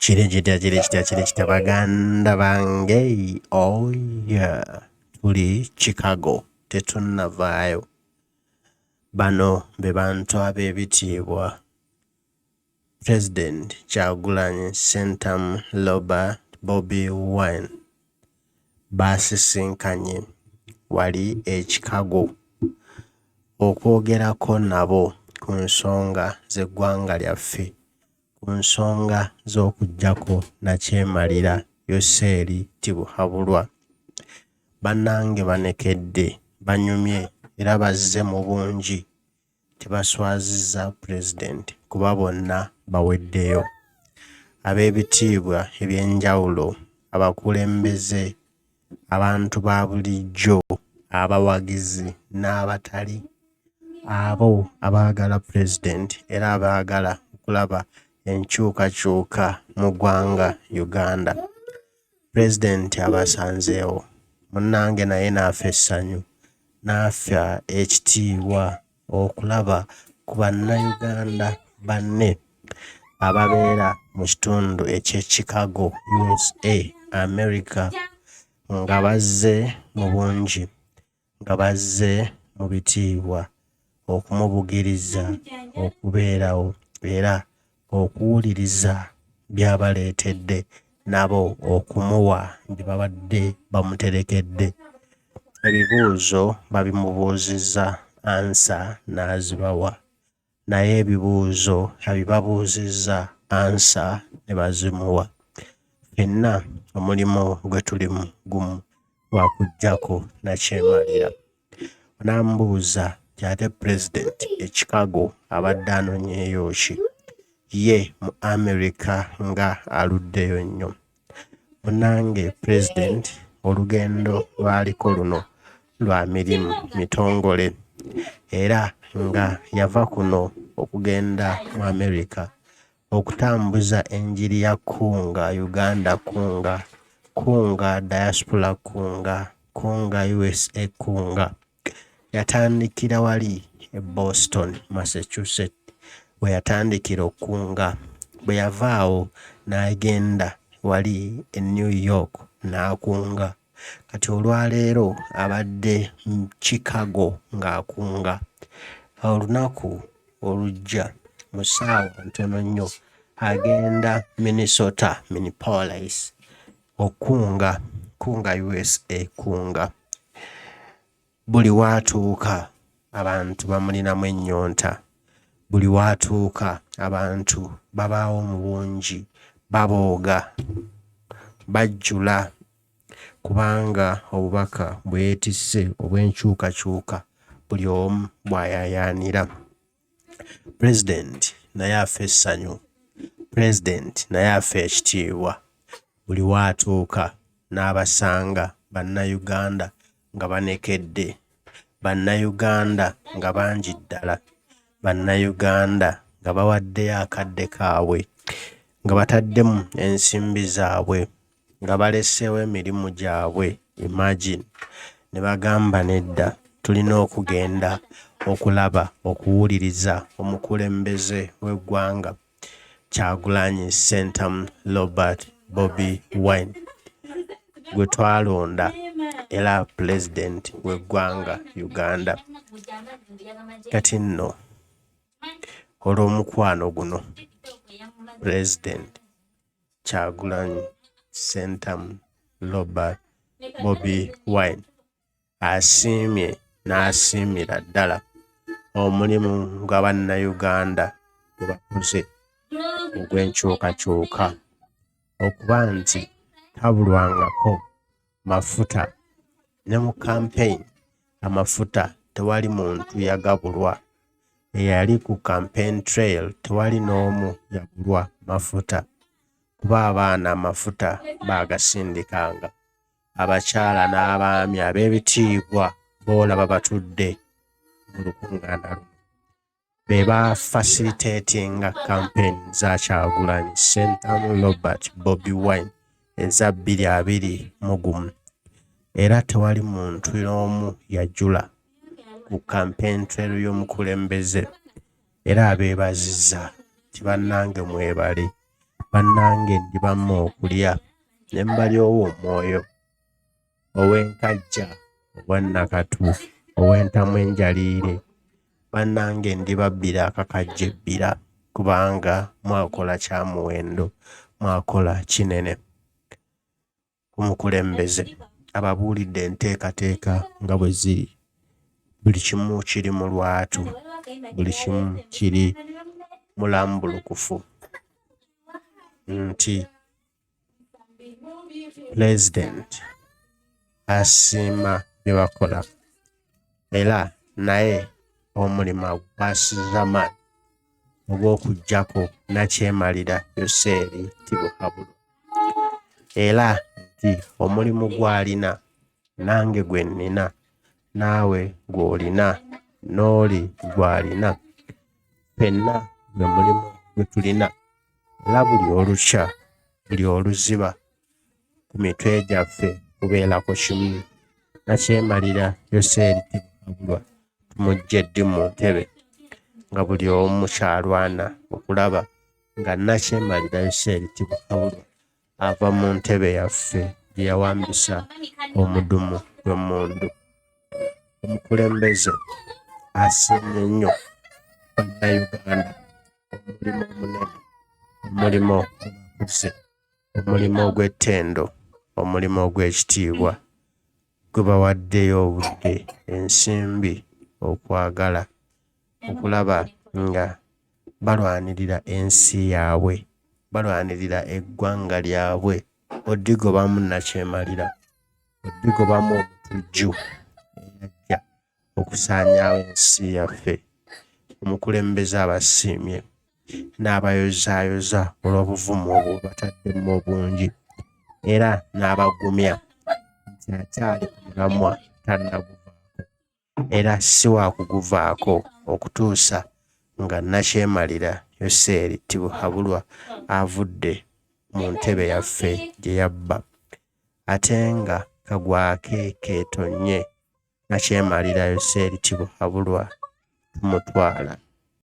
Kiri kitya, kiri kitya, kiri kitya baganda bange? Oh yeah, tuli Chicago, tetunnavaayo. Bano be bantu ab'ebitiibwa Pulezidenti Kyagulanyi Ssentamu Robert Bobi Wine baasisinkanye wali e Chicago okwogerako nabo ku nsonga z'eggwanga lyaffe, ku nsonga z'okuggyako nnakyemalira Yoweri Tibuhaburwa. Bannange banekedde, banyumye era bazze mu bungi, tebaswazizza Pulezidenti kuba bonna baweddeyo. Ab'ebitiibwa eby'enjawulo, abakulembeze, abantu ba bulijjo, abawagizi n'abatali, abo abaagala Pulezidenti era abaagala okulaba enkyukakyuka mu ggwanga Uganda. Pulezidenti abasanzeewo, munnange naye n'afa essanyu, n'afa ekitiibwa okulaba ku bannayuganda banne ababeera mu kitundu eky'e Chicago, USA, America, nga bazze mu bungi, nga bazze mu bitiibwa okumubugiriza okubeerawo era okuwuliriza by'abaleetedde nabo okumuwa bye babadde bamuterekedde. Ebibuuzo babimubuuzizza, answer n'azibawa, naye ebibuuzo abibabuuzizza, answer ne bazimuwa. Ffenna omulimu gwe tulimu gumu gwa kuggyako nnakyemalira. Onambuuza nti ate Pulezidenti e Chicago abadde anoonyeeyo ki? Ye mu America nga aluddeyo nnyo. Munnange Pulezidenti olugendo lw'aliko luno lwa mirimu mitongole era nga yava kuno okugenda mu America okutambuza enjiri ya Kunga Uganda, Kunga, Kunga Diaspora, Kunga, Kunga USA Kunga. Yatandikira wali e Boston, Massachusetts we yatandikira okkunga. Bwe yava awo n'agenda wali e New York n'akunga. Kati olwaleero abadde mu Chicago ng'akunga. Olunaku olujja mu ssaawa ntono nnyo agenda Minnesota, Minneapolis okkunga, Kunga USA Kunga. Buli w'atuuka abantu bamulinamu ennyonta, buli w'atuuka abantu babaawo mu bungi, babooga, bajjula kubanga obubaka bwe yeetisse obw'enkyukakyuka buli omu bw'ayaayaanira. Pulezidenti naye afa essanyu, Pulezidenti naye afa ekitiibwa, buli w'atuuka n'abasanga Bannayuganda nga banekedde, Bannayuganda nga bangi ddala, Bannayuganda nga bawaddeyo akadde kaabwe, nga bataddemu ensimbi zaabwe, nga baleseewo emirimu gyabwe, imagine, ne bagamba nedda tulina okugenda okulaba, okuwuliriza omukulembeze w'eggwanga Kyagulanyi Ssentamu Robert Bobi Wine gwe twalonda era Pulezidenti w'eggwanga Uganda. Kati nno olw'omukwano guno Pulezidenti Kyagulanyi Ssentamu Robert Bobi Wine asiimye n'asiimira ddala omulimu gwa Bannayuganda gwe bakoze ogw'enkyukakyuka okuba nti tabulwangako mafuta ne mu campaign amafuta tewali muntu yagabulwa, eyali ku campaign trail tewali n'omu yabulwa mafuta kuba abaana amafuta baagasindikanga. Abakyala n'abaami ab'ebitiibwa b'olaba batudde mu lukuŋŋaana luno be baafacilitatinga campaign za Kyagulanyi Ssentamu Robert Bobi Wine eza 2021 era tewali muntu n'omu yajula ku campaign trail y'omukulembeze era abeebazizza nti bannange mwebale. Bannange ndibamma okulya ne mbalyowa omwoyo. Ow'enkajja, owa Nakatu, ow'entamu enjaliire, bannange ndibabbira akakajja e Bbira kubanga mwakola kya muwendo, mwakola kinene. Omukulembeze ababuulidde enteekateeka nga bwe ziri. Buli kimu kiri mu lwatu, buli kimu kiri mulambulukufu nti Pulezidenti asiima bye bakola era naye omulimu agukwasizza maanyi ogw'okuggyako nnakyemalira Yoseeri Tibuhaburwa era nti omulimu gw'alina nange gwe nnina naawe gw'olina n'oli gw'alina ffenna gwe mulimu gwe tulina era buli olukya buli oluziba ku mitwe gyaffe kubeerako kimu nakyemalira Yoseeri Tibuhaburwa tumuggye ddi mu ntebe nga buli omu ky'alwana okulaba nga nakyemalira Yoseeri Tibuhaburwa ava mu ntebe yaffe gye yawambisa omudumu gw'emmundu. Omukulembeze asiimye nnyo Bannayuganda omulimu omunene, omulimu gwe bakoze, omulimu ogw'ettendo, omulimu ogw'ekitiibwa gwe bawaddeyo obudde, ensimbi, okwagala okulaba nga balwanirira ensi yaabwe, balwanirira eggwanga lyabwe oddigobamu nnakyemalira, oddigobamu omutujju eyajja okusaanyaawo ensi yaffe. Omukulembeze abasiimye n'abayozaayoza olw'obuvumu obwo bwe bataddemu obungi era n'abagumya nti akyali ku mulamwa tannaguvaako era si waakuguvaako okutuusa nga nnakyemalira Yoseeri Tibuhaburwa avudde mu ntebe yaffe gye yabba ate nga kagwake keetonnye Nakyemalira Yoseeri Tibuhaburwa tumutwala.